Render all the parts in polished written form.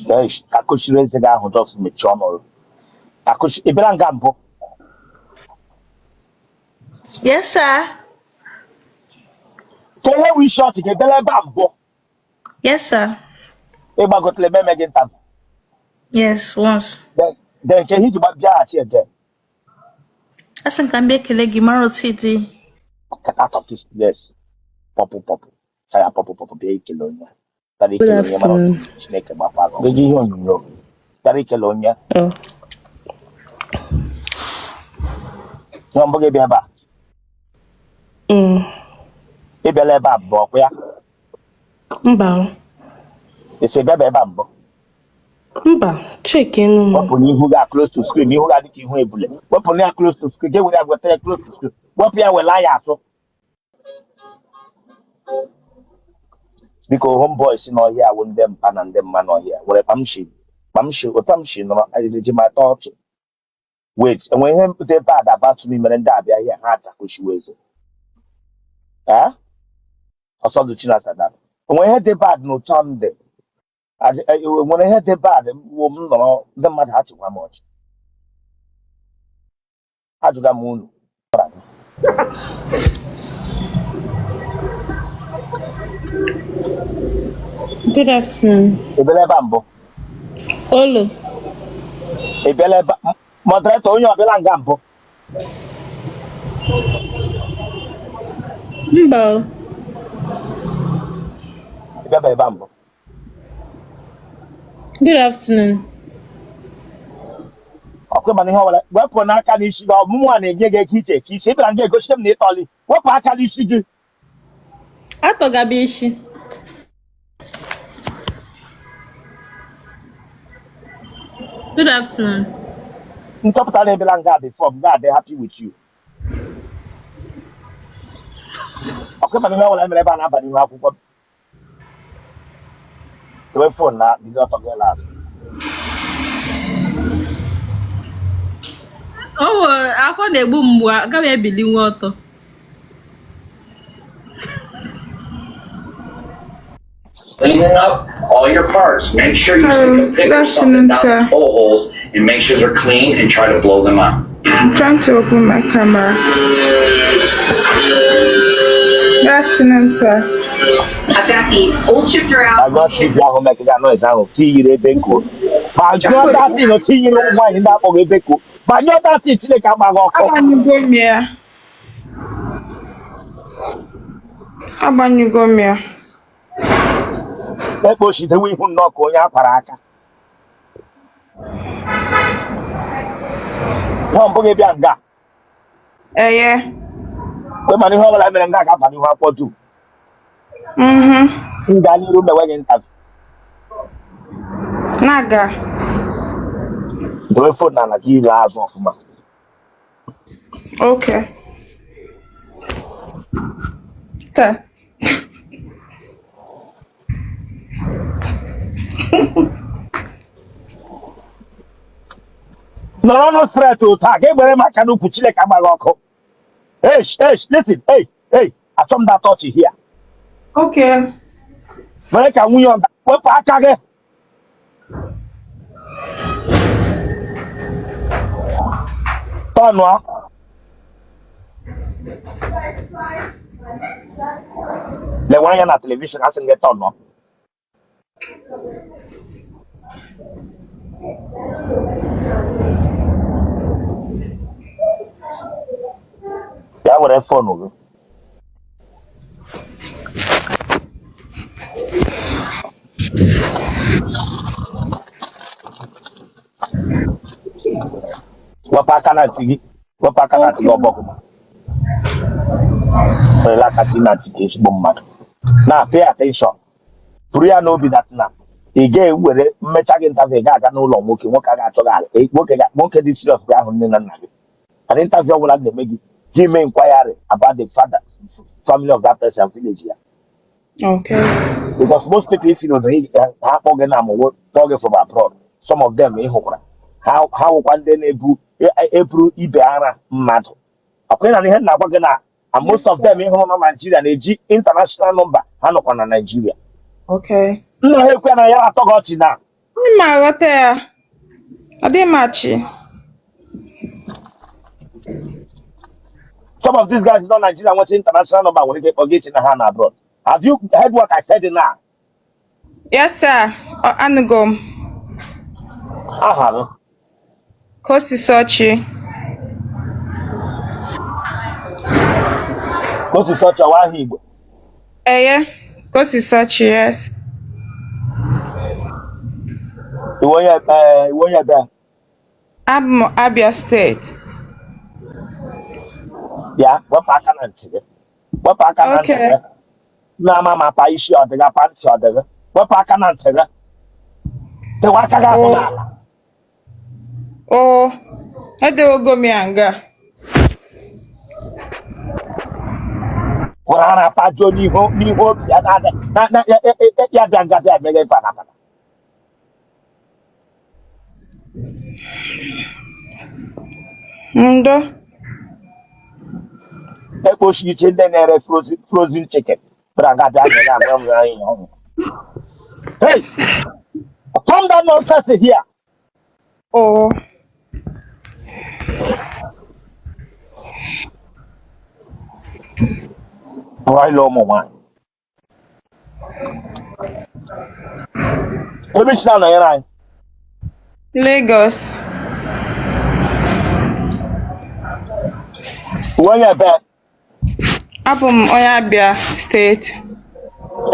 Eish, akụchiri eze gị ahụ, just mechie ọnụ gị. Akụchi, ị bịara nga mbụ? Yes, sir. Ka ihe wụ isi ọchị gị, bịara ebe a mbụ? Yes, sir. Ị gbagotela ebe eme gị interview? Yes, once. Then nke ihe iji bịaghachi again? Asị m ka m bịa kelee gị, mara otu ị dị. Get out of this place. Pọpụ pọpụ chaya, pọpụ pọpụ, bịa ikele onye bịara Good ikele onye mara otu afternoon. Chineke gbakwa gị gị ihe onyonyo bịara ikele onye. Oh, Ihe mbụ gị bịa ebe a? mm. Ị bịala ebe a mbụ, ọkwa ya? Mba. Ị sị bịaba ebe a mbụ? Mba, check enu m. Wepụ n'ihu gị a close to screen, ihu gị adị ka ihu ebule. Wepụ ya close to screen, gị were ya weta ya close to screen. Wepụ ya, wela ya azụ. Biko, homeboys n'ọhịa wụ ndị mpa na ndị mma n'ọhịa were kpamshi kpamshi ụta m shi nọrọ eji m atọ ọchị. Wait, enwere ihe mpụta bad about me mere ndị abịa here ha atakụchiwe eze? Eh? Ọsọ dị Chinasa dara. Enwere ihe dị bad n'ụtọ m dị? Enwere ihe dị bad wụ m nọrọ ndị mmadụ ha chịkwa m ọchị? Ajụga m unu. Good afternoon. Ị bịala ebe a mbụ? Olo. Ị bịala ebe a? Moderator, onye ọbịala nga mbụ? Mba o. Ị bịaba ebe a mbụ? Good afternoon. Ọkwa mana ihe ọbụla wepụ n'aka n'isi gị, ọmụmụ a na-enye gị ego iche ka isi ị bịara nga egosi m na ịtọli. Wepụ aka n'isi gị. Atọgaba isi. Good afternoon. Nchọpụta na ebela nga before m ga-adị happy with you. Ọkwa mana ihe ọbụla mere ebe a na-aba n'ihu akwụkwọ. Dewe phone na bido ọtọ gị la azụ. O nwere afọ na-egbu m mgbu, agaghị m ebilinwu ọtọ. Cleaning up all your parts. Make sure you stick Hello, a pick good or something afternoon, down the sir. hole holes and make sure they're clean and try to blow them out. I'm trying to open my camera. Good afternoon, sir. I've got the old shifter out. Agwa TV ahụ mekega noise ahụ tinyere ebe kuo gbanyụọ datin, tinyere ụmụ nwaanyị ndị akpọghị ebe kuo, gbanyụọ datin. Chineke agbaghị ọkụ. Agbanyụgo m ya. Agbanyụgo m ya. Ekpochidewe ihu nnọọ ka onye akwara aka. Nwa mbụ gị bịa nga? Eye. Mgbe mana ihe ọbụla mere nga ga-aba n'ihu akwụkwọ dum. M gaa n'iru mewe gị interview? Na-aga. Dowe phone n'ala gị, ile azụ ọfụma. Okay. Taa. Nọrọ ọnụ straight otu a ka e gbere m aka n'ukwu. Chineke agbaghị ọkụ. Hey, hey, listen, hey, hey, achọ m that touch here. Okay. Mere ka nwunye ọga, wepụ aka gị. Tọnụọ. Lewe anya na television, asị m gị tọnụọ. Ya were phone gị. Wepụ aka na ntị gị, wepụ aka na ntị gị. Ọbọgwụ werela aka si na ntị gị. Ezigbo mmadụ na pay attention, buru ya n'obi that na ị ga-ewere mmecha gị interview, ị ga-aga n'ụlọ nwoke, nwoke a ga-achọ gị ala. Nwoke dị serious bịa ahụ nne na nna gị. And interview ọbụla m na-eme gị, gị mee inquiry about the father, family of that person and village ya. Okay. Because most people, if you know, ha akpọ gị na amụwo kpọọ gị from abroad, some of them ị hụkwara ha, ha wụkwa ndị na-ebu eburu ibe ara mmadụ. Ọkwa na ihe m na-agwa gị na and most Yes, of sir. them ị hụrụ na Nigeria na-eji international number, ha nọkwa na Nigeria. Okay. Nna ha ekwe na ya atọ gị ọchị na Adị m aghọta ya. Adị m achị. Some of these guys nọ Nigeria nweta international number nwere ike kpọga echi na ha na abroad. Have you heard what I said now? Yes, sir. Ọ anụgo m. Aha gị? Kosisochi. Kosisochi, ọwa aha Igbo? Eye. Kosisochi, yes. Iwe onye iwe onye ebe? Abụ m Abia Steeti. Bịa wepụ aka na ntị gị, wepụ aka na ntị Okay. gị. Na-ama ma pa isi ọdịga pa ntị ọdịga, wepụ aka na ntị gị, tewe aka gị ahụ Oh, n'ala. oh, edewego m ya nga. Were ara pajuo n'ihu n'ihu obi ya na na na ya ya bịa nga bịa emeghe bana bana. Ndo. Ekpochi iche ndị na-ere frozen chicken bịara nga bịa nyere agwa m anyị ọhụrụ. Hey, come that nonsense here. Oh, Broiler ụmụ nwaanyị ebe isi na-anọnyere anyị? Lagos. Uwe onye ebe? Abụ m onye Abia Steeti.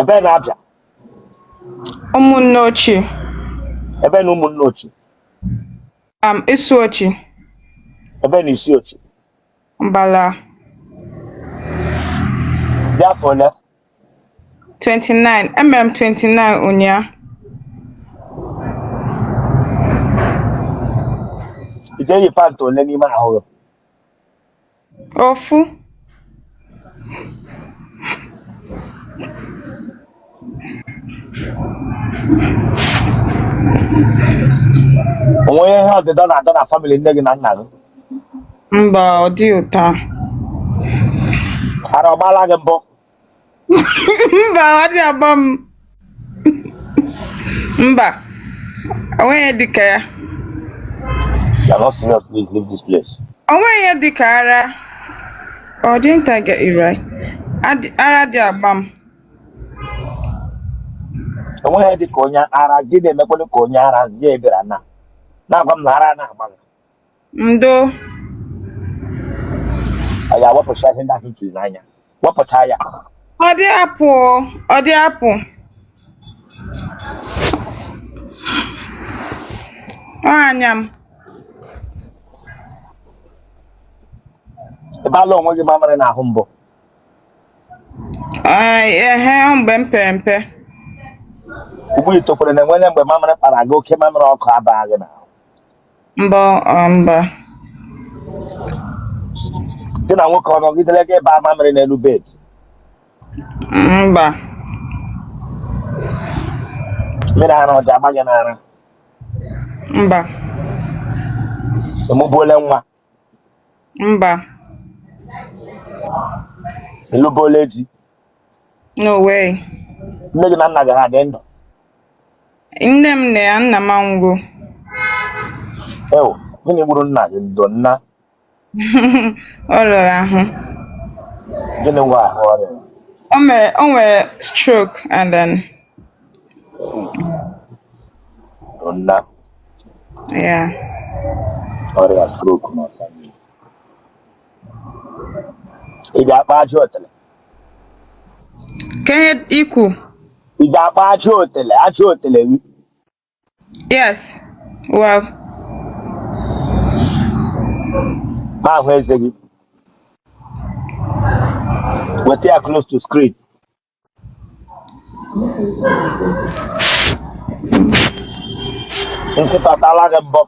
Ebe na-abịa? Ụmụnne ochie. Ebe na ụmụnne ochie? Isuochi. Ebe na isi ochie? Mbala. Dị afọ ole? 29. Emere m 29 ụnyaahụ. Ị ga-eyi pant ole n'ime ahụ gị? Ofu. Onwe onye ihe ọdịdọ na-adọ na family nne gị na nna gị? Mba, ọ dị ụtọ. Ara ọ gbaala gị mbụ? Mba, ọ dị agba m. Mba, onweghị dị ka ya. You are not serious, please leave this place. Onweghị ihe dị ka ara. Ọ didn't I get it right? Ara dị agba m. Enweghị dị ka onye ara gị na-emekwanụ ka onye ara gị bịara na na-agwa m na ara na-agba gị. Ndo. Ọ ya wepụcha ihe ndị ahụ tiri n'anya, wepụcha ya. Ọ dị apụ, ọ dị apụ. Ọ anya m. Ị baala onwe gị mamịrị n'ahụ mbụ? Ehe, mgbe m pere mpe. Ugbu i tokwere na enwere mgbe mamịrị kpara gị oke mamịrị ọkụ abaa gị n'ahụ? Mba, mba. Gị na nwoke ọ nọgidere gị baa mamịrị n'elu bed? Mba. Mmiri ara ọ dị agba gị n'ara? Mba. Ị mụbuole nwa? Mba. Ị lụbuole di? No way. Nne gị na nna gị ha dị ndụ? Nne m na ya, nna m anwụgo. Ewo, gịnị gburu nna gị? Ndo nna. Ọ rịara ahụ. Gịnị nwa ahụ ọ rịara? O mere, o nwere stroke and then Ndo nna. Yeah. Ọrịa stroke na family. Ị ga-akpa aja otele? Ka ihe ikwu? Ị ga-akpa aja otele, aja otele gị? Yes. Well, Ma ahụ eze gị. Weta ya close to screen. Nkịta atala gị mbọ?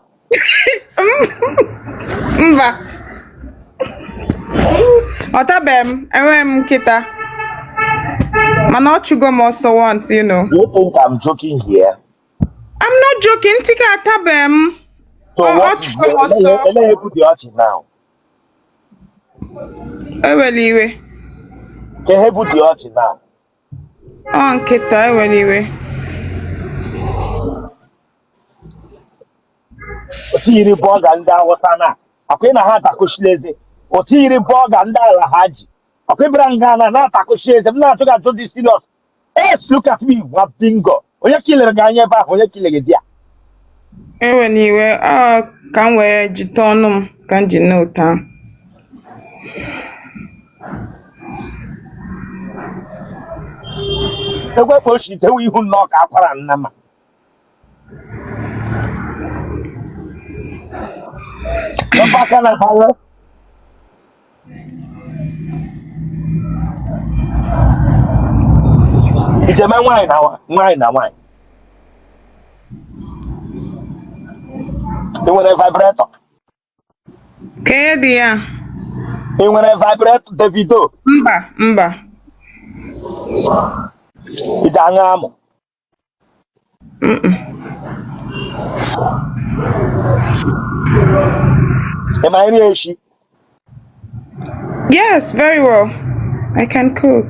Mba. Ọ tabeghị m, enweghị m nkịta. Mana ọ chụgo m ọsọ once. Do you think I'm joking here? I'm not joking, nkịta atabeghị m. So Ọ what is chụgo the m ọsọ. Ele ihe bụ the ọchị now? Ewela iwe. Ka ihe bụ the ọchị now? Ọ nkịta, ewela iwe. Otu yiri bọga ndị Awụsa na akwa ị na ha atakụchila eze. Otu yiri bọga ndị ala ha ji ọkwa ịbịara nga na na-atakụchi eze m na-ajụ gị ajụ dị serious. Yes, look at me, nwa bingo. Onye ka ilere gị anya ebe ahụ? Onye ka ilere gị di ya? Ewena iwe, ọ ka m wee jite ọnụ m ka m ji na ụta ahụ. Egwe ka o si dewe ihu nnọọ ka akwara nnama. Wepụ aka na ahụ. Ijeme nwaanyị na nwaanyị na nwaanyị. Ị nwere vibrator? Ka ihe dị ya? Ị nwere vibrator Davido? Mba, mba. Ị ji aṅụ amụ? Ị ma nri eshi? Yes, very well. I can cook.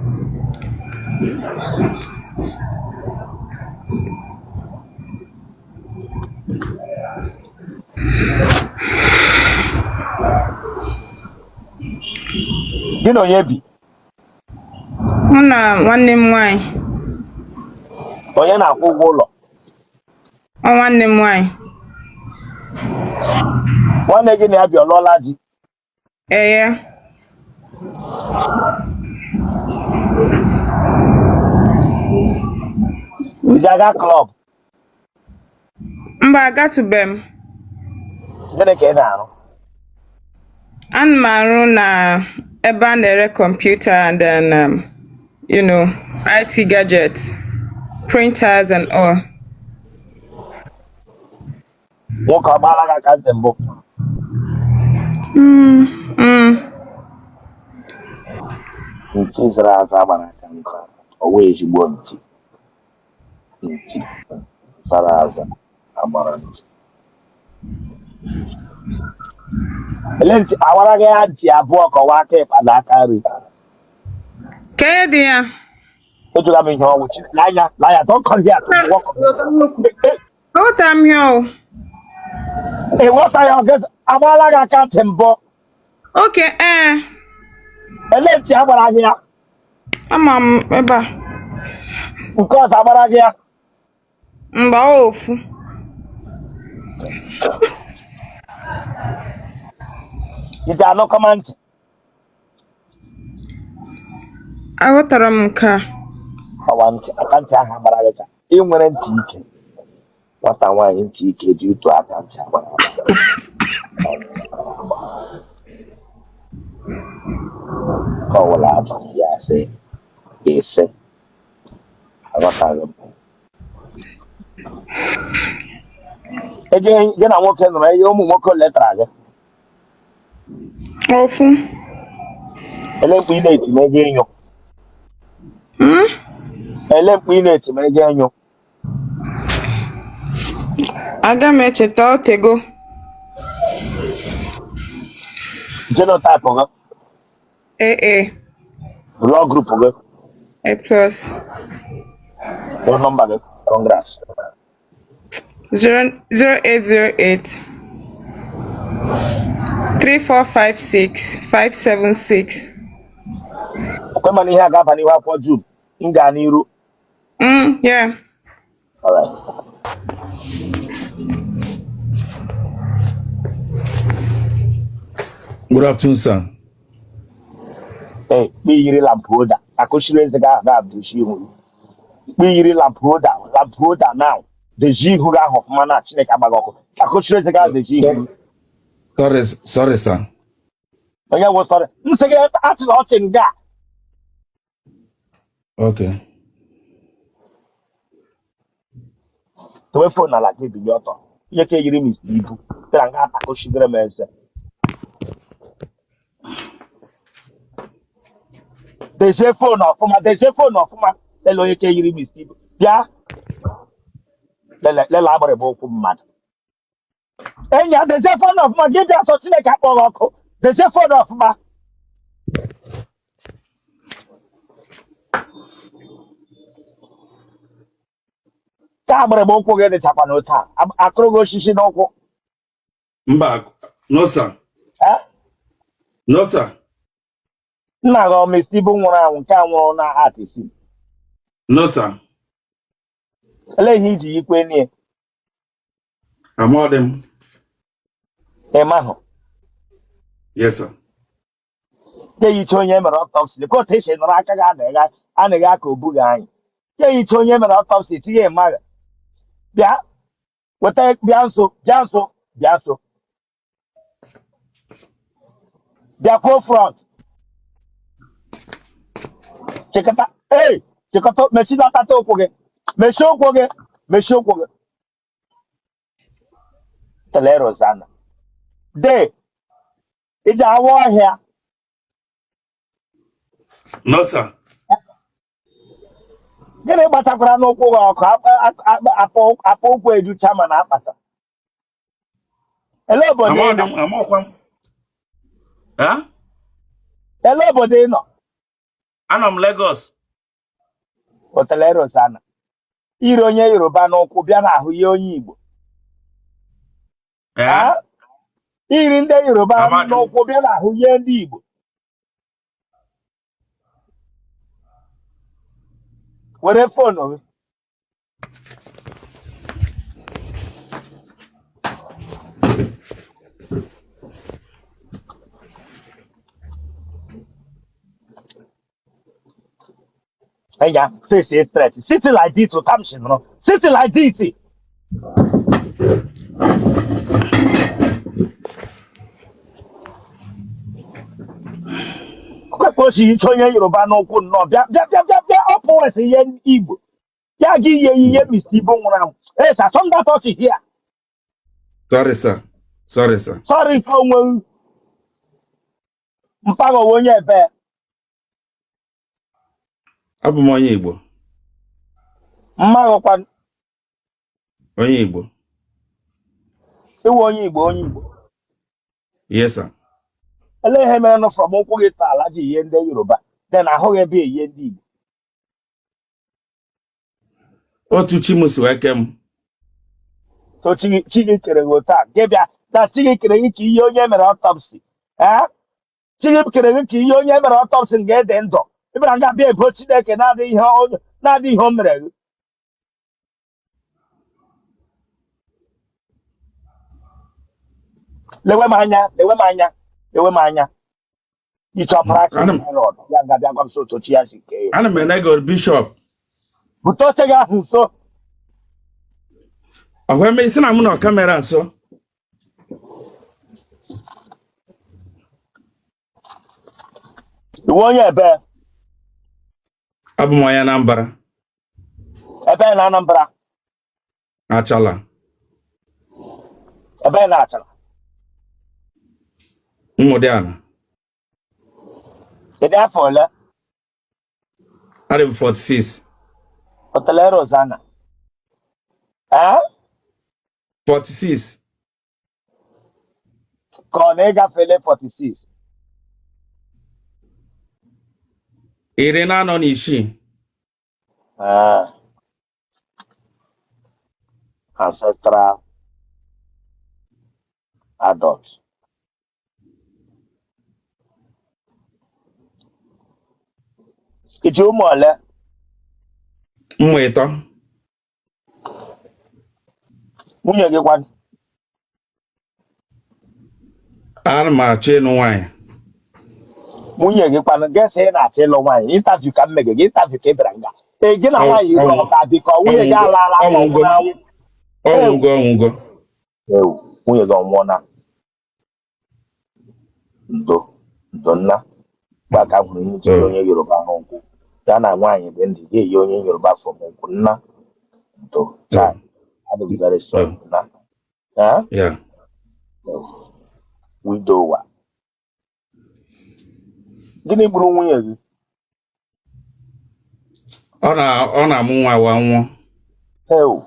Gị na onye bi? Mụ na nwanne m nwaanyị. Onye na-akwụ ụgwọ ụlọ? Ọ nwanne m nwaanyị. Nwanne gị na ya bi ọ lụọla di? Eye. Ị ji aga club? Mba, agatụbe m. Gịnị ka ị na-arụ? Ana m arụ na ebe a na-ere kọmputa and then IT gadgets, printers and all. Nwoke ọ gbaala gị aka ntị mbụ? Mm. Nti zara aza gbara aka ntị, ọ wụ ezigbo nti. Nti zara aza agbara ntị. Ele ntị awara gị ya ntị abụọ ka ọ wụ aka ịkpa na aka nri? Ka ihe dị ya? Ejụla m ihe ọnwụ chi n'anya n'anya. Don't come here to work. Aghọtara m ihe o. Ịghọta ya ọgụ agbaala gị aka ntị mbụ? Okay, ee. Ele ntị agbara gị ya? Ama m ebe a. Nke ọzọ agbara gị ya? Mba, ọ ofu. I ji anụ kọma ntị? Aghọtara m nke a. Ọwa ntị aka ntị ahụ agbara gị ka ị nwere ntị ike. Nwata nwaanyị ntị ike dị utu aka ntị agbara ka ọ wụla azụ ya asị ese aghọtaghị m. Eje gị na nwoke nọrọ ihe ụmụ nwoke letara gị? Ofu. Ele mkpu ị na-eti ma ego enyo? Hmm? Ele mkpu ị na-eti ma ego enyo? Aga m echeta otego. Genotype gị? AA. Blood group gị? A plus. Phone number gị? Congrats. 0808 3456 576. Okwe mana ihe a ga-aba n'ihu akwụkwọ June m gaa n'iru. Yeah. All right. Good afternoon, sir. Ee, kpe yiri lamp holder akụchiri eze gị ahụ na-abụchi ihu gị. Kpe yiri lamp holder, lamp holder now. Dezie ihu gị ahụ ọfụma na Chineke agbaghị ọkụ. Akụchiri eze gị ahụ dezie ihu gị. Sorry, sorry, sir. Onye wụ sorry? M sị gị achịla ọchị nga. Okay. Dowe phone n'ala gị bilie ọtọ. Ihe ka eyiri m isi ibu. Bịara nga atakụchidere m eze. Dezie phone ọfụma, dezie phone ọfụma. Lele onye ka eyiri m isi ibu. Bịa. Lele lele agbịrịgba ụkwụ mmadụ. Enyi ya dezie phone ọfụma gị bịa sọ Chineke akpọghị ọkụ. Dezie phone ọfụma. Ka agbịrịgba ụkwụ gị dịchakwa n'otu a. Akụrụ gị osisi n'ụkwụ. Mba, no sir. Eh? No sir. Nna gị ọ Mr. Ibu nwụrụ anwụ nke a nwụrụ na heart isi? No sir. Elee ihe iji yikwe nie? Amadị m. Ị mahụ? Yes sir. Ga-eyicha onye mere autopsy lekwa otu esi nọrọ aka gị anaghị aka obu gị anyị ga-eyicha onye mere autopsy tinye mmadụ bịa weta bịa nso bịa nso bịa nso bịakwuo front chịkọta ei chịkọta mechilata ụkwụ gị mechie ụkwụ gị mechie ụkwụ gị tele Rosanna de iji awa ọhịa. No sir. Gịnị gbachakwara n'ụkwụ gị ọkụ akpa ụkwụ ejucha mana akpata ele obodo ị Amadị nọ? m, amakwa m. Eh? Ele obodo ị nọ? Anọ m Lagos. Otele Rosanna iri onye Yoruba n'ụkwụ bịa n'ahụ ya onye Igbo. Eh? Ah? Iri ndị Yoruba Amadị m. n'ụkwụ bịa n'ahụ ya ndị Igbo. Were phone gị. Eya, face straight. Sitting like this, no. Sitting like this. Kwekwe o si yicha onye Yoruba n'ụkwụ nnọọ bịa bịa bịa bịa bịa ọ pụwesị ihe Igbo ya gị ihe ihe Mr. Ibu nwụrụ anwụ. Hey, sir, some that touch here. Sorry sir. Sorry sir. Sorry ka onwe mpaghara onye ebe. Abụ m onye Igbo. Mmaghọkwa Onye Igbo. Iwe onye Igbo onye Igbo. Yes sir. Elee ihe mere nụ from ụkwụ gị taa ala ji ihe ndị Yoruba then ahụghị ebe ihe ndị Igbo? Otu chi m si wee kee m. So chi gị kere gị otu a gị bịa na chi gị kere gị ka ihe onye mere autopsy. Eh? Chi gị kere gị ka ihe onye mere autopsy ga-ede ndụ ị bịara nga bịa ebo Chineke na-adịghị ihe o mere gị. Lewe m anya, lewe m anya, lewe m anya. Ịchọpụrụ aka Ana m Herọd ya nga bịa gwa m sị otu chi ya si kee ya. Ana m ene gị Bishop. Bute oche gị ahụ nso. Ọhụ eme isi na mụ nọ camera nso. Iwe onye ebe? Abụ m onye Anambra. Ebe na Anambra? Achala. Ebe na Achala? Mmụdịana. Kedu afọ ole? Adị m 46. Otele Rosanna. Eh? 46. Ka ọ na-ịgafele 46? 46. Ah. Ancestral adult. Iji ụmụ ole? Ụmụ 3. Nwunye gị kwanụ? Ana m achọ ịnụ nwaanyị. Nwunye gị kwanụ? Gesi ị na-achọ ịlụ nwaanyị, interview ka m mege gị, interview ka ị bịara nga. Ee, gị na nwaanyị ire ọ ka dị ka nwunye gị alaala ka ọ nwụrụ anwụ? Ọnwụgo, ọnwụgo. Ewu, nwunye gị ọ nwụọna? Ndo, ndo nna. Mgbe aka hụrụ ihe iji onye Yoruba n'ụkwụ ya na nwaanyị dị ndụ ga-eyi onye Yoruba from ụkwụ nna. Ndo, chai, adị m very sorry nna. Yeah. Widower. Gịnị gburu nwunye gị? Ọ na-amụ nwa wa nwụọ. Heu,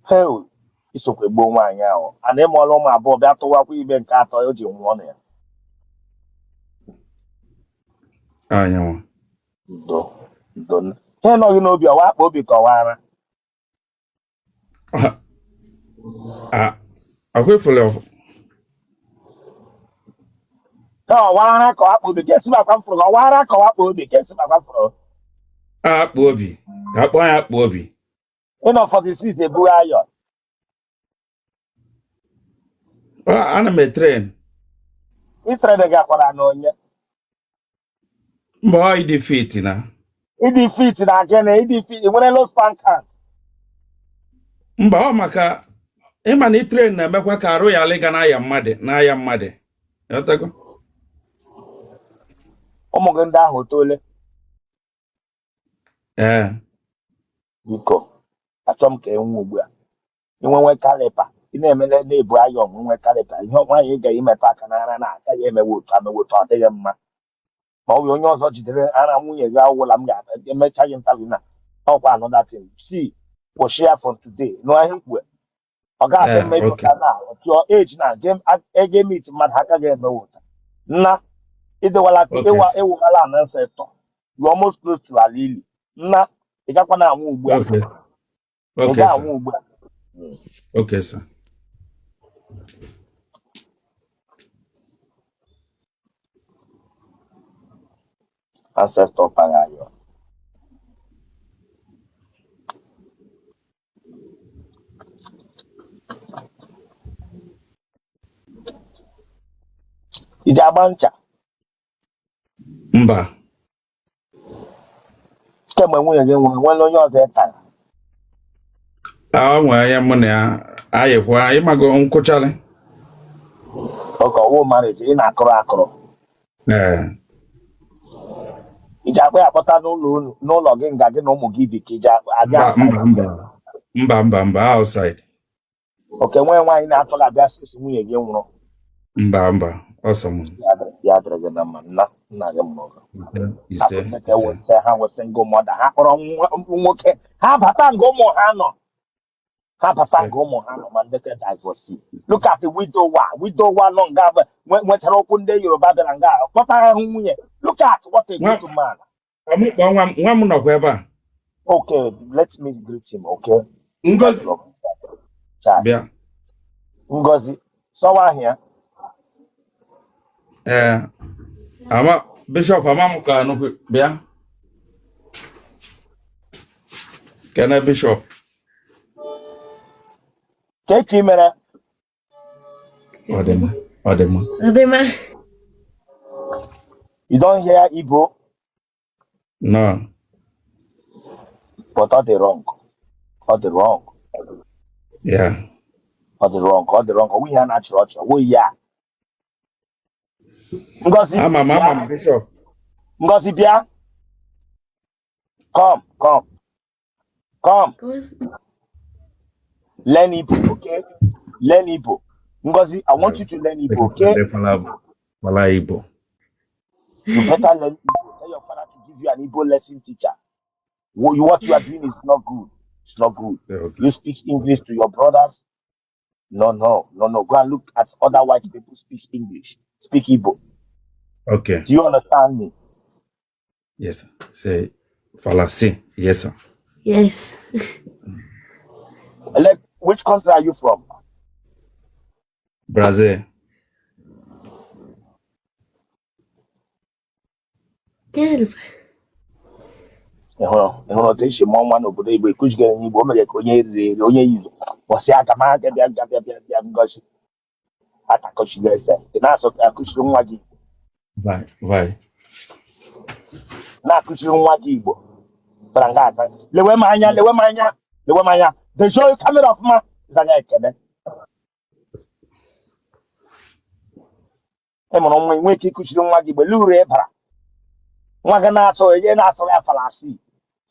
heu, isokwa gbuo nwaanyị ahụ. A na ịmụọla ụmụ abụọ bịa tụwakwa ime nke atọ o ji nwụọ na ya. Anyanwụ. Ndo, ndo. Ihe nọ gị n'obi ọwa akpa obi ka ọwa ara? Akwefụla. Na ọwara ka ọ akpụ obi ka esi makwa mfụrụ ọwara ka ọ akpụ obi ka esi makwa mfụrụ. Akpụ obi ka akpọ ya akpụ obi. Ịnọ 46 ebughị ayọ. Ana m etrain. Ịtrain gakwara na onye. Mba, ọ ịdị fit na. Ịdị fit na gịnị? Ịdị fit nwere low sperm count. Mba, ọ maka ịma na ịtrain na-emekwa ka arụ ya alịga n'aya mmadụ n'aya mmadụ. Ịghọtago? Ụmụ gị ndị ahụ tole? Ee. Biko, achọ m ka e nwee ugbu a. Inwenwe caliper, ị na-emele na-ebu ayọ nwenwe caliper, ihe nwaanyị ị ga-emetụ aka n'ara na aka ya emewe otu amewe otu ọ dịghị mma. Ma ọ bụ onye ọzọ jidere ara nwunye gị awụla m ga-emecha gị interview na ọkwa another thing. See, kwụsị ya from today. N'ahịa mkpue ọ ga-adị mma ịpụta na otu age na ege meet mmadụ aka ga-emewe ụta nna ịdịwala ịwa ịwụghala an ancestor, you almost close to ala ili nna. Ị gakwa na anwụ ugbu a. Ị ga-anwụ ugbu a. Okay, sir. Ancestor para ayọ. Ị ji agba ncha? Mba. Kemgbe nwunye gị nwụrụ, nwere onye ọzọ ị tara? A nwere onye mụ na ya ayịkwa, ịmago nkwụchalị. Okay, ọwụ marriage, ị na-akụrụ akụrụ? Ee. Ị ji akpọ ya akpọta n'ụlọ unu, n'ụlọ gị nga gị na ụmụ gị bi, ka ị ji aga Mba. outside? Mba, mba, mba, mba, mba, outside. Okay, nwee nwaanyị na-atọ gị abịa since nwunye gị nwụrụ? Mba, mba, ọsọ m. Ya dịrị gị na mma, nna nna gị mụrụ gị. Ise, ise, ise. Ha nwe single mother, ha kpọrọ nwoke ha bata nga ụmụ ha nọ, ha bata nga ụmụ ha nọ, ma ndị ka divorce. Look at the widower, widower nọ nga nwechara okwu ndị Yoruba bịara nga kpọta ha hụ nwunye. Look at what a good man. Ọmụkpọ nwa m, nwa m nọkwa ebe a. Okay, let me greet him, okay? Ngozi. Bịa. Ngozi, sọwa ahịa. Ee, ama bishọp ama m ka nnukwu bịa kene bishọp. Ka ị mere? Ọ dị mma, ọ dị mma. Ọ dị mma. You don hear Igbo? No. But ọ dị wrong. Ọ dị wrong. Yeah. Ọ dị wrong. Ọ dị wrong. Ọ wụ ihe a na-achịrị ọchị. Ọ wụ ya. Ngozi. Ama m, ama m, bishọp. Ngozi, bịa. Come, come. Come. Learn Igbo, okay? Learn Igbo. Ngozi, I want you to learn Igbo, okay? Fala Igbo. You better learn Igbo. Tell your father to give you an Igbo lesson teacher. What you are doing is not good. It's not good. Okay. You speak English to your brothers. No, no, no, no. Go and look at other white people speak English. Speak Igbo. Okay. Do you understand me? Yes, sir. Say, Fala, say, yes, sir. Yes. Like, which country are you from? Brazil. Kelva. Ị hụrụ otu esi mụọ nwa n'obodo Igbo ekuzigara Igbo, o mere ka onye riri eri onye yizu kwụsị aka ma aka bịa bịa bịa bịa bịa. Ngozi atakọchigo ese ị na-asụ akụziri nwa gị Igbo. Vai, vai. Na-akụziri nwa gị Igbo bara nga asa. Lewe m anya, lewe m anya, lewe m anya, dezie camera ọfụma, zanya ekele. Ị mụrụ nwa, nwee ike ịkụziri nwa gị Igbo, lee uru ị bara. Nwa gị na-atụ ihe na-atụrụ ya falasi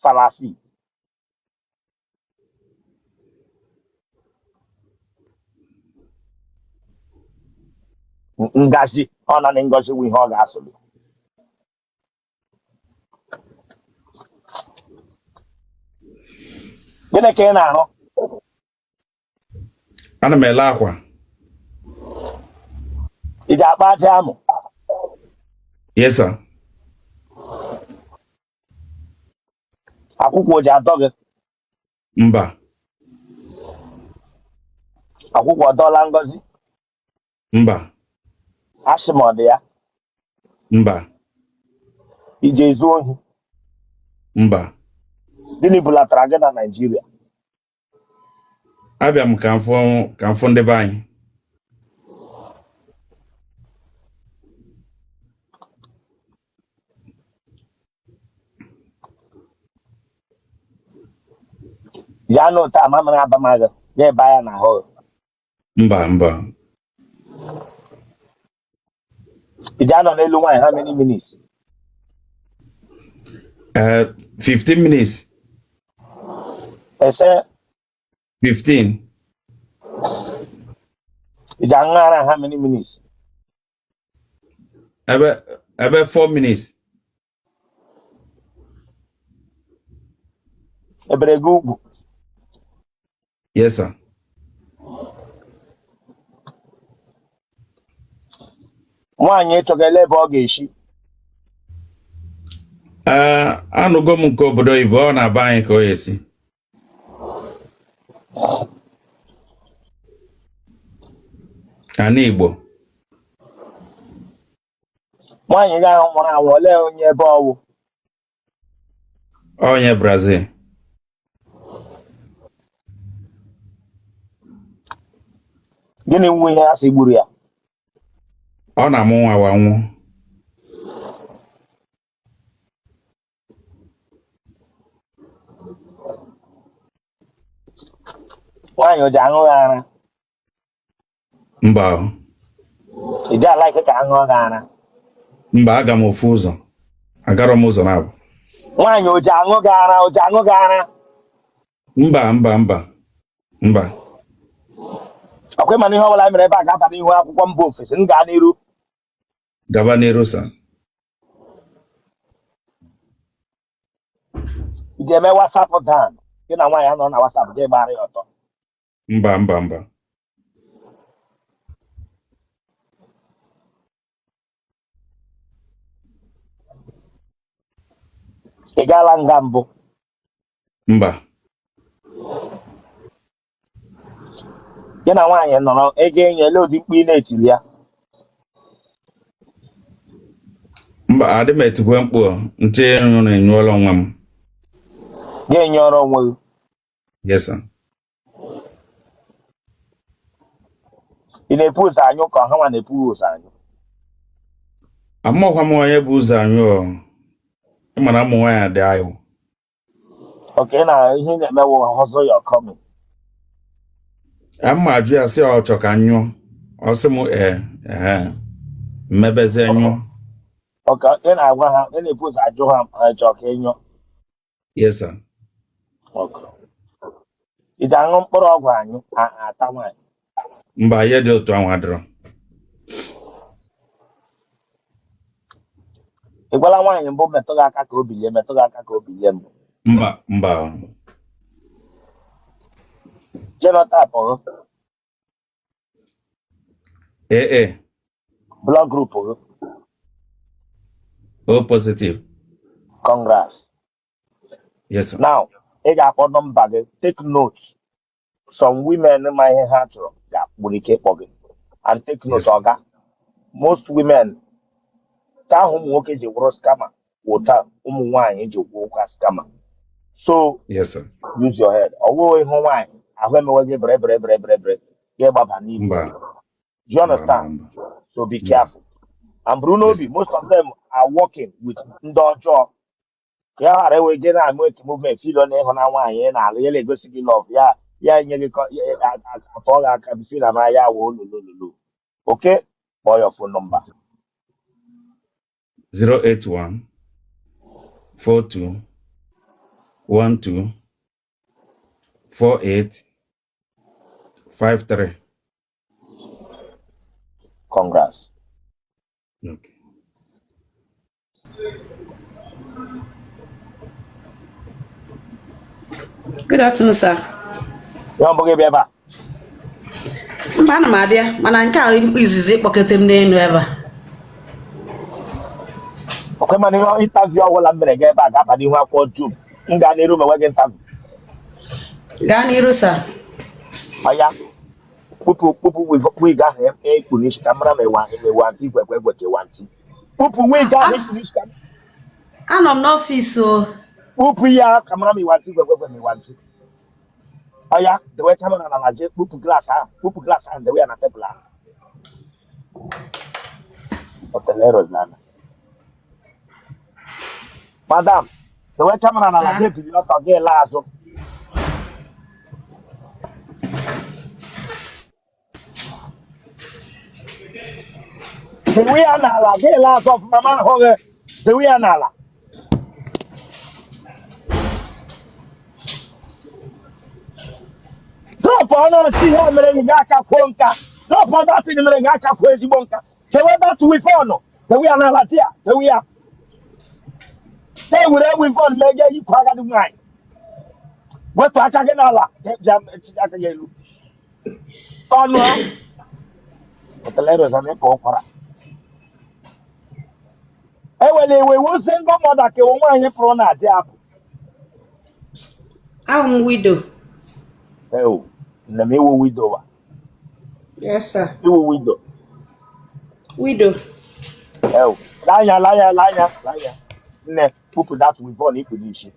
falasi. Ngazi ọ naanị ngozi wụ ihe ọ ga-asụli. Gịnị ka ị na-arụ? Ana m ele akwa. Ị ji akpa aja amụ? Yes, sir. Akwụkwọ o ji atọ gị? Mba. Akwụkwọ dọla Ngozi? Mba. Asị m, ọ dị ya? Mba. Ije ezu ohi? Mba. Gịnị bulatara gị na Naịjirịa? Abịa m ka m fụ ndị be anyị. Ya na ụta ama mara abamaghị ya ebe ya na ahụ? Mba, mba. Iji anọ n'elu nwaanyị how many minutes? 15 minutes. Ese? 15. Iji aṅụ ara how many minutes? Ebe 4 minutes. Ebere gị ugwu? Yes, sir. Nwaanyị ịchọga, ele ebe ọ ga-esi? Ee, anụgo m nke obodo oyibo, ọ na-aba anyị ka ọ esi. Ana Igbo. Nwaanyị gị ahụ nwụrụ anwụ, olee onye ebe ọwụ? Onye Brazil. Gịnị nwu ihe a sị gburu ya? Ọ na-amụ nwa wa nwụọ. Nwaanyị o ji aṅụ gị ara? Mba. Ị dị a-like ka aṅụọ gị ara? Mba, aga m ofu ụzọ, agarọ m ụzọ na-abụ. Nwaanyị o ji aṅụ gị ara, o ji aṅụ gị ara? Mba, mba, mba, mba. Ọkwa ịma na ihe ọbụla mere ebe a ga-aba n'ihu akwụkwọ mba ofesi. M gaa n'iru? Gaba n'iru, sir. Ị ga-eme WhatsApp dan, gị na nwaanyị anọ na WhatsApp, gị gbara ya ọtọ? Mba, mba, mba. Ị gaala nga mbụ? Mba. Gị na nwaanyị nọrọ ego enyi, ele ụdị mkpu ị na-etiri ya? Mba, adị m etikwe mkpu nche ịnyụ na enyụọla onwe m. Gị enyụọrọ onwe gị? Yes, sir. Ị na-epu ụzọ anyụ ka ọha nwa na-epu ụzọ anyụ? Amakwa m onye bụ ụzọ anyụ. Ị mara ụmụ nwaanyị dị ayụ. Okay, na ihe ị na-eme wụ hustle your coming. Ama ajụ ya sị ọ chọ ka nyụọ, ọ sị m ee, ehe, mmebezie nyụọ. Okay, ị na-agwa ha, ị na-epu ụzọ ajụ ha ha chọọ ka ị nyụọ? Yes, sir. Okay. Ị ga-aṅụ mkpụrụ ọgwụ anyụ ata nwaanyị? Mba, ihe dị otu ahụ adịrọ. Ị gwala nwaanyị mbụ metụ gị aka ka o bilie, metụ gị aka ka o bilie mbụ? Mba, mba. Genotype gị? AA. Blood group gị? O positive. Congrats. Yes, sir. Now ị ga-akpọ nọmba gị. Take note, some women ma ihe ha chọrọ ga-nwere ike ịkpọ gị and take note. Yes, sir. Ọga, most women taa ahụ, ụmụ nwoke ji wụrụ scammer, wụta ụmụ nwaanyị ji wụrụkwa scammer, so Yes, sir. use your head. Ọ bụghị ịhụ nwaanyị ahụ emewe gị bere bere bere bere bere, gị gbaba n'ime. Mba. Do you Mba, mba. understand? Mba. So be Mba. careful and buru Yes, n'obi, sir. most of them are working with ndị ọjọọ, ka ya ghara enwe gị na-amụ eke movement ilo na ịhụ na nwaanyị ị na-alụ ya na-egosi gị love ya, ya nye gị atọ gị aka bisi na ma ya wee ololololo. Okay, kpọọ your phone number. 081 42 12 48 53. Congrats. Okay. Good afternoon, sir. Ihe ọ bụghị bịa ebe a? Mba, ana m abịa, mana nke a izizi ịkpọkete m n'elu ebe a. Ọkwa mana ihe interview ọbụla m mere gị ebe a ga-aba n'ihu akwụkwọ dum. M gaa n'iru ma nwe gị interview? Gaa n'iru, sir. Ọya. Kpụpụ kpụpụ wig ahụ i kpu n'isi ka mara ma ịwa aunty gwegwe gwe ka ịwa aunty. Kpụpụ wig ahụ i kpu n'isi ka Anọ m n'ọfịs o. Kpụpụ ya ka mara ma ịwa aunty gwegwe gwe ma ịwa aunty. Ọya, dewe camera na jee kpụpụ glass ahụ, kpụpụ glass ahụ, dewe ya na tebụl ahụ. Hotelero nana. Madam, dewe camera na Sir. jee bili ọtọ gị laa azụ. Dewe ya n'ala gị laa azụ ọfụma ma ahụ gị. Dewe ya n'ala. Drop ọnụ ọchị ihe mere gị aka kwuo nka. Drop that thing mere gị aka kwuo ezigbo nka. Dewe that weave-on. Dewe ya n'ala di ya. Dewe ya. Ka e were weave-on mee gị yipụ agadi nwaanyị. Wetu aka gị n'ala. Etinye aka gị elu. Ọnụ ha. Hotelero na ịkọ ụkwara. Ewela iwe iwu single mother ka iwu nwaanyị pụrụ na di apụ. Ahụ m widow. Ewu, nne m iwu widow wa. Yes, sir. Iwu widow. Widow. Ewu, lanya lanya lanya lanya. Nne, kpụpụ that weave-on i kpu n'isi.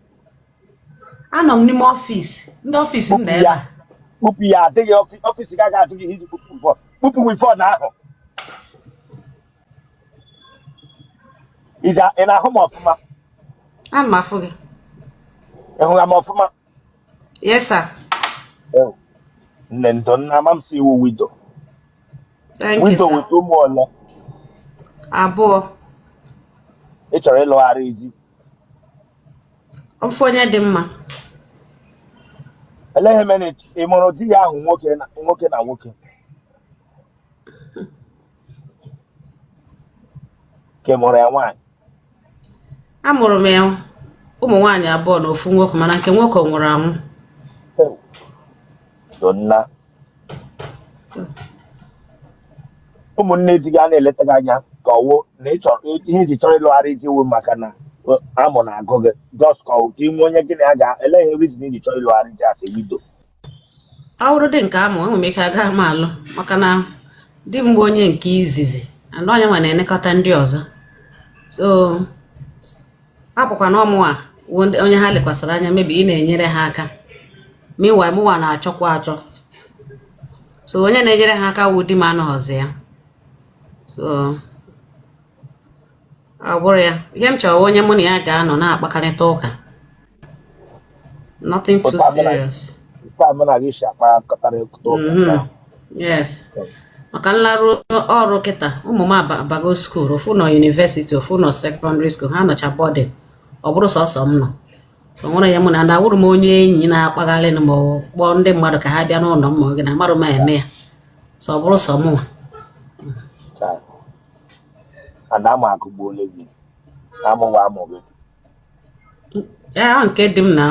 Anọ m n'ime ọfịs. Ndị ọfịs m Kpụpụ nọ ebe ya. a. Kpụpụ ya adịghị ọfịs gị agaghị adịghị iji kpụpụ weave-on. Kpụpụ weave-on ahụ. Ị na-ahụ m ọfụma? Ana m afụ gị. Ị hụra m ọfụma? Yes, sir. Nne ndo nna ama m si iwu widow. Thank you, Widow sir. with ụmụ ole? 2. Ị chọrọ ịlụgharị di? Ofu onye dị mma. Elee ihe mere ị mụrụ di ya ahụ nwoke na nwoke na nwoke? Ka ị mụrụ ya nwaanyị? Amụrụ m ya ụmụ nwaanyị 2 na ofu nwoke, mana nke nwoke nwụrụ anwụ. Donna. Ụmụnne di gị a na-eleta gị anya ka ọwụ na ị chọrọ ihe iji chọrọ ịlụgharị di wụ maka na amụ na-agụ gị just ka ọ ka inwe onye gị na ya ga ele ihe reason iji chọrọ ịlụgharị di as a widow. Ọ bụrụ dị nke amụ, enwere m ike agaghị m alụ maka na di m bụ onye nke izizi and onye nwa na-elekọta ndị ọzọ, so akpọkwa na ọmụwa wụ onye ha lekwasịrị anya maybe ị na-enyere ha aka. Meanwhile, mụnwa na-achọkwa achọ, so onye na-enyere ha aka wụ di m anọghọzi ya, so ọ bụrụ ya ihe m chọrọ, onye mụ na ya ga-anọ na-akpakarịta ụka, nothing too serious. Yes, maka nlarụ ọrụ kịta, ụmụ m abago school, ofu nọ university, ofu nọ secondary school, ha nọcha boarding, ọ bụrụ sọsọ m nọ, so nwere ya mụ na ndị awụrụ m onye enyi na-akpagharị ma ọ kpọọ ndị mmadụ ka ha bịa n'ụlọ m ma oge na amarụ m eme ya, so ọ bụrụ sọ mụnwa. Ada amụ akụgbuola gị amụwa amụ gị. Ee, ọ nke dị m na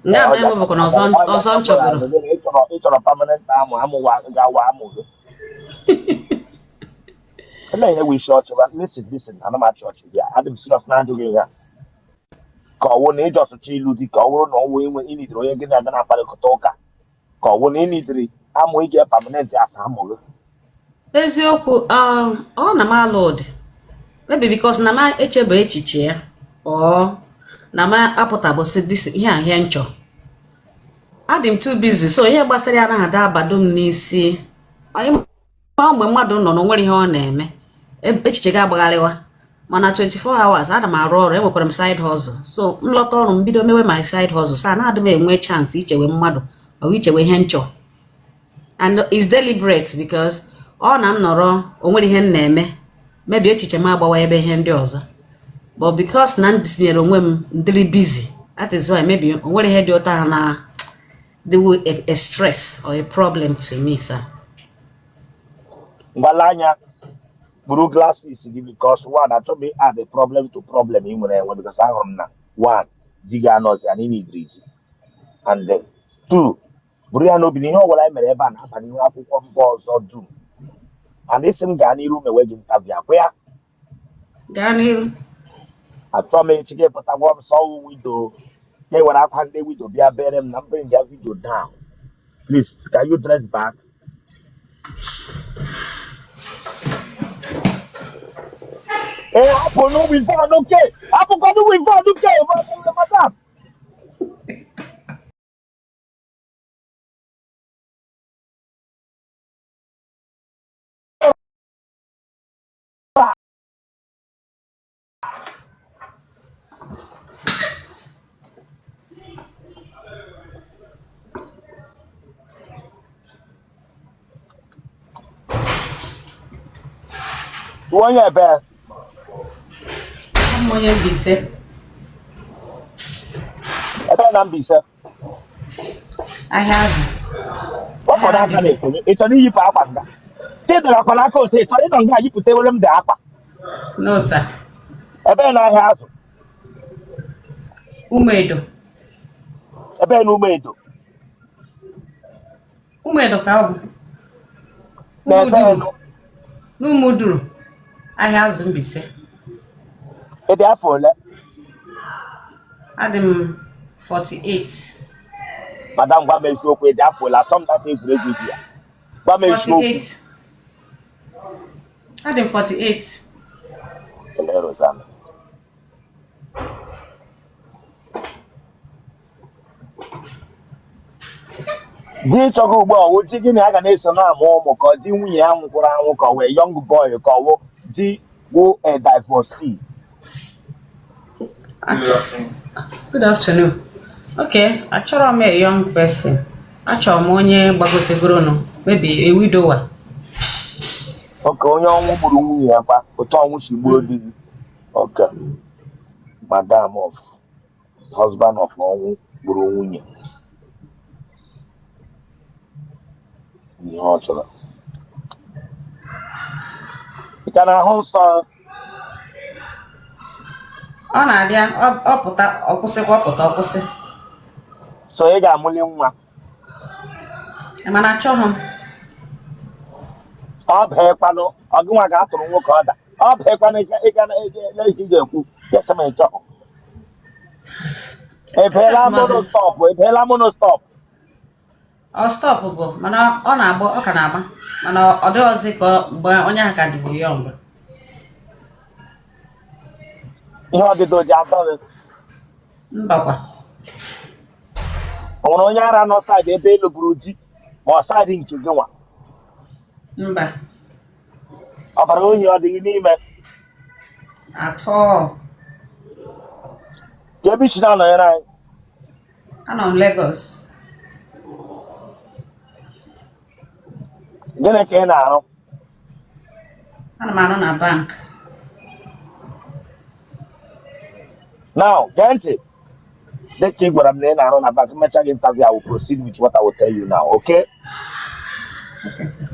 nga m eme bụkwa na ọzọ ọzọ m chọgoro. Ị chọrọ permanent amụ amụwa ga-awa amụ gị. Ele ihe wụ isi ọchị ba? Listen, listen, ana m achị ọchị bịa. Adị m serious na ajụghị ya. Ka ọ wụ na ị just chọ ịlụ di, ka ọ wụrụ na ọ wụ inwe ịnidiri onye gị na-aga na-akparịkọta ụka, ka ọ wụ na ịnidiri amụ ị ga permanent asa amụ gị. Eziokwu, ọ na m alụ ụdị maybe because na m echebe echiche ya, ọ na m apụtabụsị this ihe a ihe nchọ, adị m too busy, so ihe gbasara ya anaghị ada abado m n'isi. Ma mgbe mmadụ nọ na onwere ihe ọ na-eme, echiche ga-agbagharịwa, mana 24 hours ana m arụ ọrụ, enwekwara m side hustle, so m lọta ọrụ m bido mewe my side hustle, so ana m enwe chance ichewe mmadụ ọ ichewe ihe nchọ, and it's deliberate because ọ na m nọrọ onwere ihe m na-eme, maybe echiche m agbawa ebe ihe ndị ọzọ, but because na m tinyere onwe m ndịrị busy, that is why maybe onwere ihe dị ụtọ ha na dịwo a stress or a problem to me, sir. Ngwala anya buru glasses gị because one, achọghị m add a problem to problem ị nwere enwe, because ahụrụ m na one, di gị anọzi ya na ịnidiri di, and then two, buru ya n'obi na ihe ọbụla anyị mere ebe a na-aba n'ihu akwụkwọ mba ọzọ dum, and isi m gaa n'iru mewe gị interview akwa ya. Gaa n'iru. Achọọ m echi gị pụta gwa m sọ ọwụ widow ka e were akwa ndị widow bịa bere m na m bring ya video down. Please, can you dress back? Ee, hapụnụ weavon ke, hapụkwanụ weavon ke, madam. Onye ebe? Abụ m onye Mbaise. Ebe na Mbaise? Ahịa azụ. Ọkọrọ aka na-ekonye. Ị chọrọ iyipụ akwa nga? Chidera akwa n'aka otu ị chọrọ ịnọ nga yipụta ewere m dị akwa. No, sir. Ebe na ahịa azụ? Ụmụedo. Ebe na Ụmụedo? Ụmụedo ka ọ bụ. Na ebe Ụmụduru. N'Ụmụduru. Ahịa azụ Mbaise. Ị dị afọ ole? Adị m 48. Madam, gwa m eziokwu, ị dị afọ ole? Achọ m data egwuregwu ibi ya. Gwa m eziokwu. 48. Adị m 48. Kelee Rosanna. Di ịchọghị ugbu a, ọwụ di gị na ya ga na-eso na-amụ ụmụ, ka ọ di nwunye ya nwụkwara anwụ, ka ọ wee young boy, ka ọ wụ di wụ a divorcee? Good afternoon. Okay, achọrọ m a young person. Achọrọ m onye gbagotegoronụ, maybe a widower. Okay, onye ọnwụ gburu nwunye ya kwa otu ọnwụ si gbuo di gị. Okay, madam of husband of ọnwụ gburu nwunye, ihe ọ chọrọ. Ị ka na-ahụ nsọ? Ọ na-abịa, ọ pụta, ọ kwụsịkwa, ọ pụta, ọ kwụsị. So ị ga-amụli nwa? Mana achọghị m. Ọ baịkwanụ ọgụnwa ga-atụrụ nwoke ọda, ọ baịkwanụ ịga ihe ị ga-ekwu kesị ma ị chọghị. Ebeela monostop, ebeela monostop. Ọ stop bụ, mana ọ na-agba, ọ ka na-agba, mana ọ dịghịzi ka mgbe onye ahụ ka dịbụ young. Ihe ọdịdọ ji atọ gị? Mbakwa. O nwere onye ara nọ side ebe elu buru di ma ọ side nke gị nwa? Mba. Ọbara ohi ọ dị gị n'ime? Atọ. Ka ebe isi na-anọnyere anyị? Anọ m Lagos. Gịnị ka ị na-arụ? Ana m arụ na bank. Now, gee ntị. Dịka ị gwara m na ị na-arụ na bank, mmecha gị interview, I will proceed with what I will tell you now, okay? Okay, sir.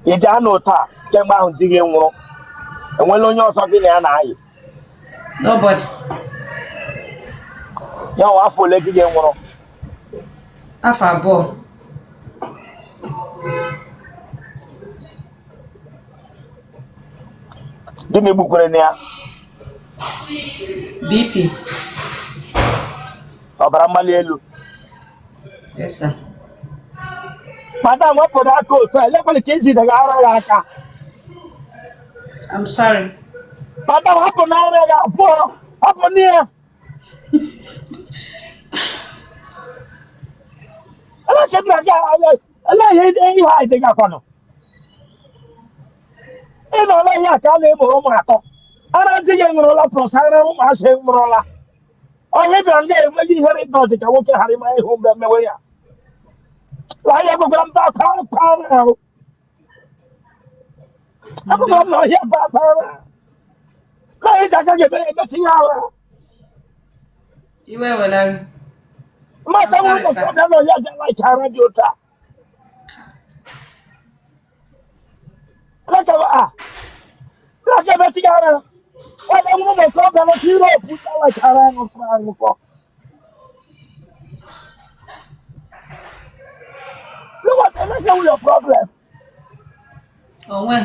Ị ji anụ taa kemgbe ahụ di gị nwụrụ, enwela onye ọzọ gị na ya na-ayị? Nobody. Ya wụ afọ ole di gị nwụrụ? Afọ 2. Gịnị gbukwere na ya? BP. Ọbara mgbali elu? Yes, sir. Madam, wepụrụ aka otu a, elekwala ka ijide gị ara ya aka. I'm sorry. Madam, hapụ na ara ya abụọ, hapụ na ya. Ele ihe a dị gakwanụ. Ị nọla ihe a ka a na-emo ụmụ atọ. Ara di gị ṅụrụla plus ara ụmụazị ṅụrụla. Onye bịara ndị enweghị ihere ịdọji ka nwoke ghara ịma ihu mgbe mmewe ya. Ahịa gwakwara m akwa akwa ahụ. Akwụkwọ m na ọhịa bụ akwa ahụ. Na ịji aka ga-eme ya emechi ya ahụ. Iwe wela gị. Mmasị I'm sorry, nwụrụ sir. na na ọhịa ga like ara dị otu a. Laka emechi ya ara. Onye nwụrụ na okorobịa nọ Europe ga like ara aṅụfụrụ aṅụfọ. Look what the your problem. Onwe.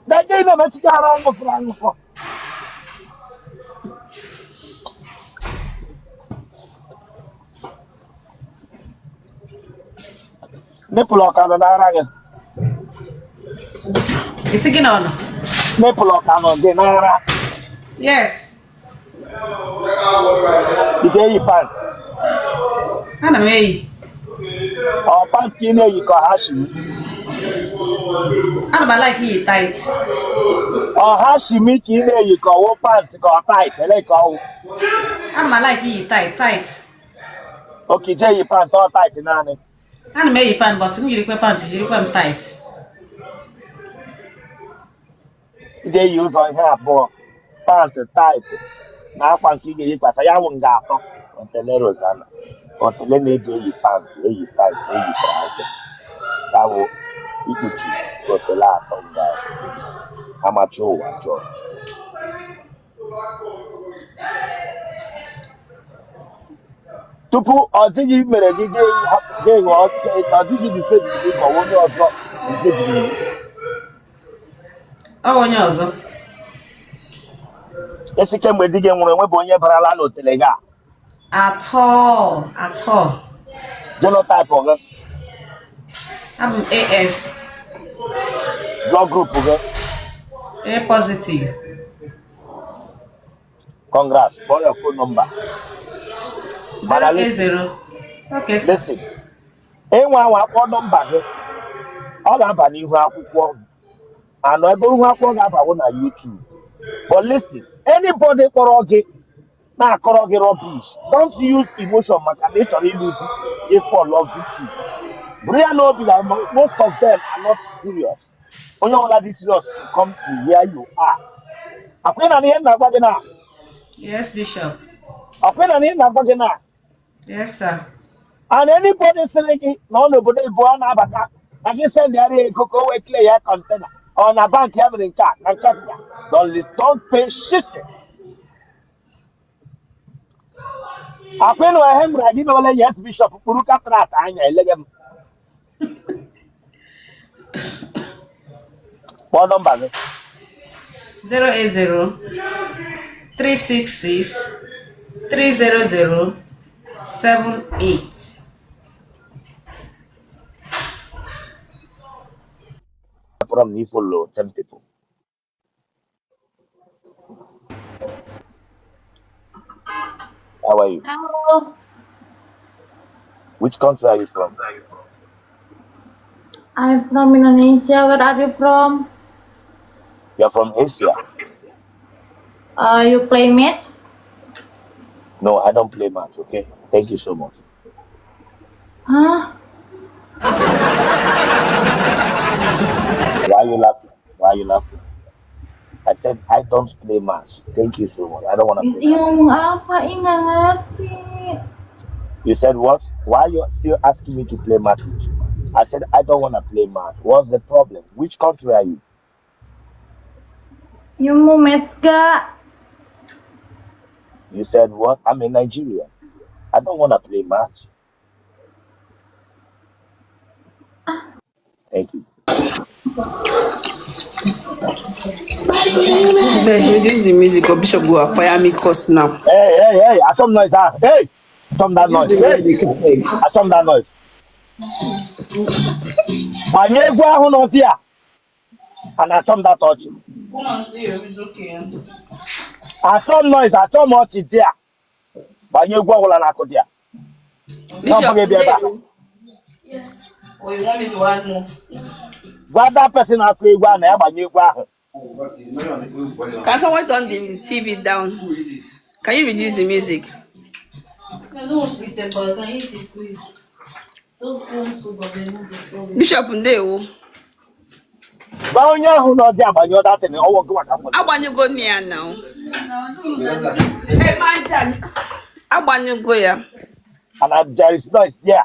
Daje ime emechi ya ara aṅụfụrụ aṅụfọ. Nipple ọ ka nọ n'ara gị? Isi gị na ọ nọ? Nipple ọ ka nọ gị n'ara? Yes. Ị ga-eyi pant? Ana m eyi. Ọ pant ka ị na-eyi ka ọ hashimi? Ana m alike iyi tight. Ọ hashimi ka ị na-eyi ka ọ wụ pant ka ọ tight ele ka ọ wụ? Ana m alike iyi tight tight. Okay, je yi pant ọ tight naanị. Ana m eyi pant but m yirikwe pant yirikwe m tight. Ị ga-eyi ụzọ ihe abụọ, pant tight na akwa nke ị ga-eyikwasa ya wụ nga atọ. Otele Rosanna, otele na-eji eyi pant, eyi tight, eyi trouser. Ya wụ ikpuchi otele atọ nga amachi ụwa George. Tupu ọ dịghị mere gị ga-enwe ọ dịghị disebiri gị ka ọ onye ọzọ disebiri gị. Ọ onye ọzọ. Esi kemgbe di gị nwụrụ enwebe onye barala n'otele gị a? Atọ atọ. Genotype gị? Abụ m AS. Blood group gị? A positive. Congrats. Call your phone number. Mana listen, 080. Okay, sir. listen. Ịnwa anwa akpọ nọmba gị, ọ ga-aba n'ihu akwụkwọ anọ ebe ihu akwụkwọ ga-abawo na YouTube. But listen, anybody kpọrọ gị na-akọrọ gị rubbish, don't use emotion maka na ị chọrọ ịlụ di, ịfall love victim. Buru ya n'obi na most of them are not serious. Onye ọbụla dị serious should come to where you are. Akwị na ihe m na-agwa gị na Yes, Bishop. akwị na ihe m na-agwa gị na Yes, sir. And anybody sịrị gị na ọ n'obodo ibu ọ na-abata na gị sendịara ya ego ka o wee clear ya container ọ na bank ya mere nke a na nke a, don't listen, don't pay shishi. Akwị na ihe m gwara gị mewele. Yes, Bishop. Kpuru cataract anya eleghe m. Kpọọ nọmba gị. 080 366 300 78. Kpọrọ m na ifollow 10 people. How are you? Hello, Which country are you from? I'm from Indonesia. Where are you from? You're from Asia? You play match? No, I don't play match. Okay, thank you so much. Hah? Why are you laughing? Why are you laughing? I said I don't play match. Thank you so much. I don't want to Ih, play match. ngomong apa? Ih, nggak ngerti. You said what? Why you still asking me to play match with you? I said I don't want to play match. What's the problem? Which country are you? You mau match gak? You said what? I'm in Nigeria. I don't want to play match. Thank you. Abeg, reduce the music or Bishop go fire me curse now. Hey, hey, hey! I some noise, ah. Hey! Some that Reduce noise. the Hey! music, abeg. I some that noise. Gbanye egwu ahụ nọ there and achọ m that ọchị. Achọ m noise, achọ m ọchị there. Gbanye egwu ọbụla na-akụ there. Na ọ Bishop, bụghị bịa ebe a. ndewo. Gwa that person na-akụ egwu ahụ na ya gbanye egwu ahụ. Can someone turn the TV down? Can you reduce the music? Bishop, ndewo. Gwa onye ahụ nọ there gbanye datin ọwọ́ gị maka nwere. Agbanyụgo nne ya now. Agbanyụgo ya. And there is noise there.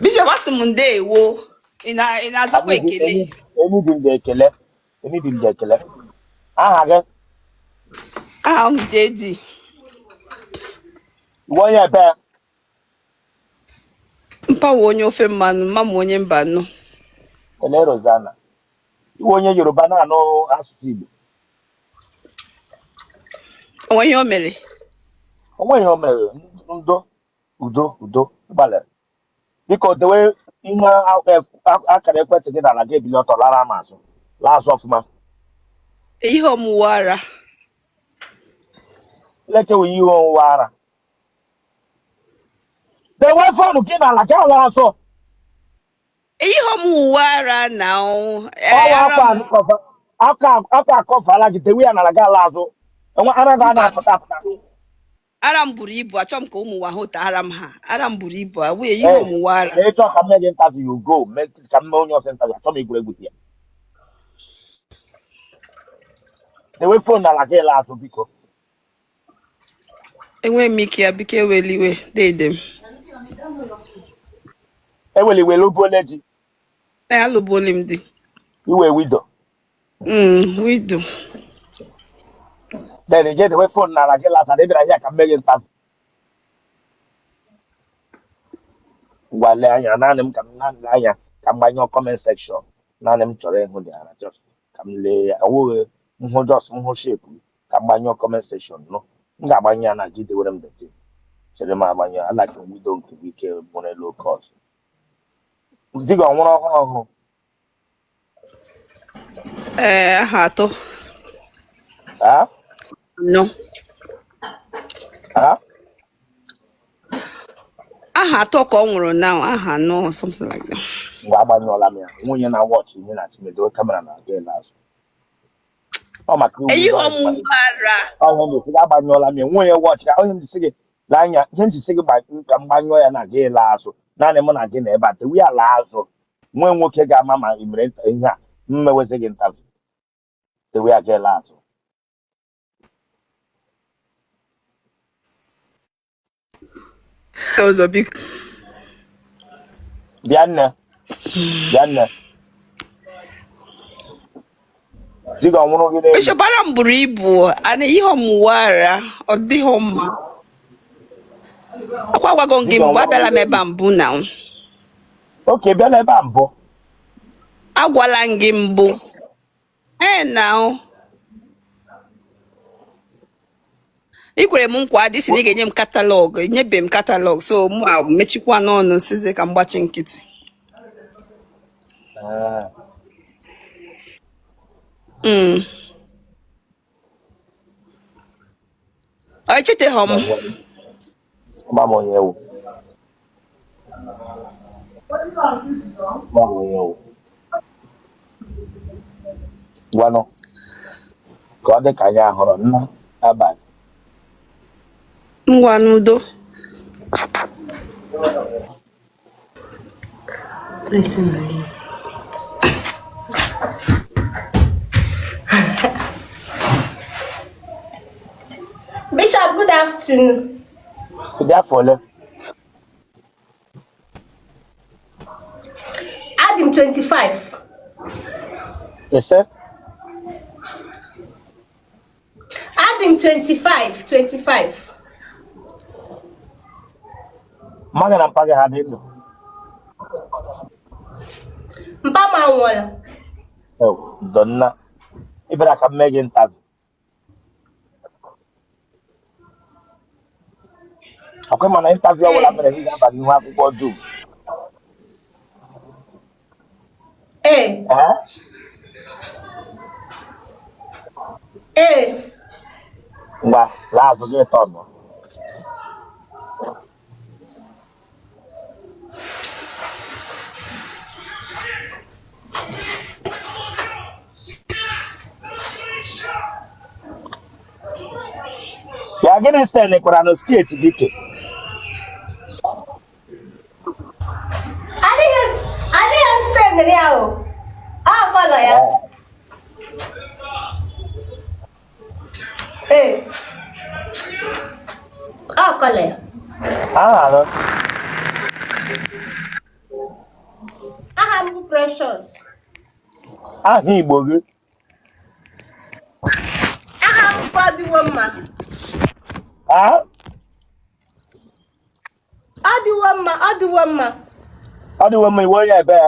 Bishop, asị m ndewo. Ị na ị na-azakwa ekele. Enyi m ga-ekele. Enyi m ga-ekele. Aha gị? Aha m JD. Iwe onye ebe? Mpa wụ onye ofe mmanụ, mma m onye mba anọ. Ele Rosanna. Iwe onye Yoruba na-anụ asụsụ Igbo. O nwe ihe o mere? O nweghị o mere. Ndo, udo, udo, gbalịrị. Biko dewe ihe akara ekwentị gị n'ala, gị ebili ọtọ lara m azụ, laa azụ ọfụma. Ihe ọmụwa ara. Lekewe ihe onwuwe ara. Dewe phone gị n'ala, gị ala azụ. Ihe ọmụwa ara na Ọwa ara akwa m. akwa akọfala gị, dewe ya n'ala, gị ala azụ. Enwe ara gị a Mba, na-apụta apụta. Ara m buru ibu, achọ m ka ụmụ nwa hụta ara m ha. Ara m buru ibu, awụghị ihe Ee, ọmụwa ara. na ịchọ ka m mee gị interview, you go mee ka m mee onye ọzọ interview. Achọ m egwuregwu ya. Dewe phone n'ala, gị ala azụ, biko. Enweghị m ike ya, biko ewela iwe, dede m. Eweli wele obuole ji. Ee, alụbuola m di. Iwe widow? Widow. Then je dewe phone n'ala, gị lata na ị bịara here ka m mee gị interview. Ngwa, lee anya naanị m, ka m naanị lee anya, ka m gbanyụọ comment section. Naanị m chọrọ ịhụ dị ara, just ka m lee ya. Ọwụghị nhụ, just nhụ shape, ka m gbanyụọ comment section. Nụ m ga-agbanye ya na gị dewere m dete chere m agbanye. Alaki m widow nke gị ike nwere low cost. Di gị ọ nwụrụ ọhụrụ ọhụrụ? Ee, aha 3. Ah? 4. Ah? Aha 3 ka ọ nwụrụ now, aha 4, something like that. Mgbe agbanyụọla m ya, nwunye na watch ihe na chimedowe camera na aga ele azụ. Ọ maka iwu. Eyighọ m uwe ara. Ọhịa m esi gị agbanyụọla m ya, nwunye watch ka onye m jisi gị lee anya. Ihe m jisi gị ka m gbanyụọ ya na aga ele azụ, naanị mụ na gị na ebe a. Tewe ya laa azụ. Nwee nwoke ga-ama ma ị mere ihe a m mewezi gị interview. Tewe ya ga ele azụ. Ọzọ, biko. Bịa nne, bịa nne. Di gị ọ nwụrụ gị n'elu? Bishop, ara m buru ibu ana ihe ọmụwa ara, ọ dịghị mma. Akwa agwago m Di gị gị ọ mbụ, nwụrụ abịala gị m ebe n'elu? a mbụ na Oke, bịala ebe a mbụ? Agwala m gị mbụ. Ee, na ị kwere m nkwa adị si na ị ga-enye m catalog, enyebe m catalog, so mụ a mechikwa n'ọnụ sizie ka m gbachi nkịtị. Ah. Ọ echeteghị m. Gba m onye ewu. Gba m onye ewu. Gwanụ ka ọ dị ka anyị ahụrụ nna abalị. Ngwa, n'udo. Listen, Maria. Bishop, good afternoon. Ịdị afọ ole? Adị m 25. Ise? Adị m 25, 25. Mma gị na mpa gị ha dị ndụ? Mpa m anwụọla. Ew, ndo nna. Ị bịara ka m mee gị interview. Ọkwa mana interview ọbụla mere gị ga-aba n'ihu akwụkwọ dum. Ee. Ee? Ee. Ngwa, laa azụ gị tọnụ. Ya gịnị senikwara na steeti dike? Adịghị send ya o. Ọ colour ya. Ee. Ọ colour ya. Aha gị? Aha m bụ Precious. Aha Igbo gị? Aha m bụ Ọdịwo mma. Ah? Ọdịwo mma, ọdịwo mma. Ọ dịwo mma. Iwe onye ebe?